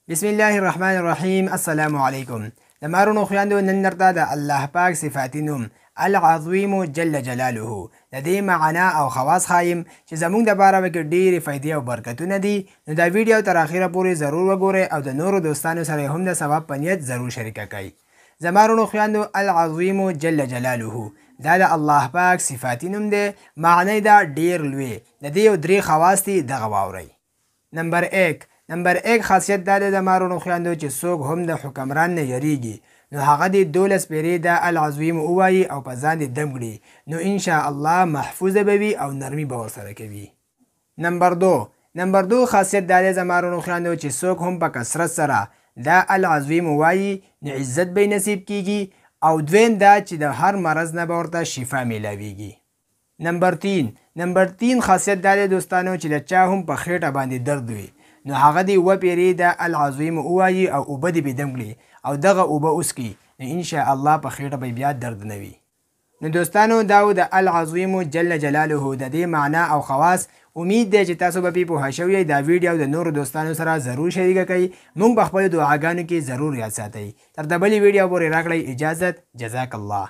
بسم الله الرحمن الرحیم. السلام علیکم. زما وروڼو خویندو، نن درته د الله پاک صفاتي نوم العظیم جل جلاله د دې معنا او خواص ښایم چې زموږ دپاره پکې ډېرې فایدې او برکتونه دي. نو دا ویډیو تر اخره پورې ضرور وګورئ او د نورو دوستانو سره هم د ثواب په نیت ضرور شریکه کړئ. زما وروڼو خویندو، العظیم جل جلاله دا د الله پاک صفاتي نوم دی، معنی دا ډېر لوی. د دې یو درې خواص دي، دغه واورئ. نمبر 1، نمبر 1 خاصیت دا دی زما وروڼو خویندو چې څوک هم د حکمران نه یریږي نو هغه دې 12 پیرې دا العظیم ووایي او په ځان دې دم کړي، نو انشاءالله محفوظه به وي او نرمي به ورسره کوي. نمبر 2، نمبر 2 خاصیت دا دی زما وروڼو خویندو چې څوک هم په کثرت سره دا العظیم ووایي نو عزت به یې نصیب کیږي، او دویم دا چې د هر مرض نه به ورته شفا میلاویږي. نمبر 3، نمبر 3 خاصیت دا دی دوستانو چې د چا هم په خېټه باندې درد وي نو هغه دې اووه پیرې دا العظیم ووایي او اوبه دې پرې دم کړي او دغه اوبه وڅکي، نو انشاءالله په خېټه به یې بیا درد نه وي. نو دوستانو، دا و د العظیم جل جلاله د دې معنا او خواص. امید دی چې تاسو به پرې پوه شوي یئ. دا ویډیو د نورو دوستانو سره ضرور شریکه کړئ. موږ په خپلو دعاګانو کې ضرور یاد ساتئ. تر د بلې ویډیو پورې راکړئ اجازت. جزاک الله.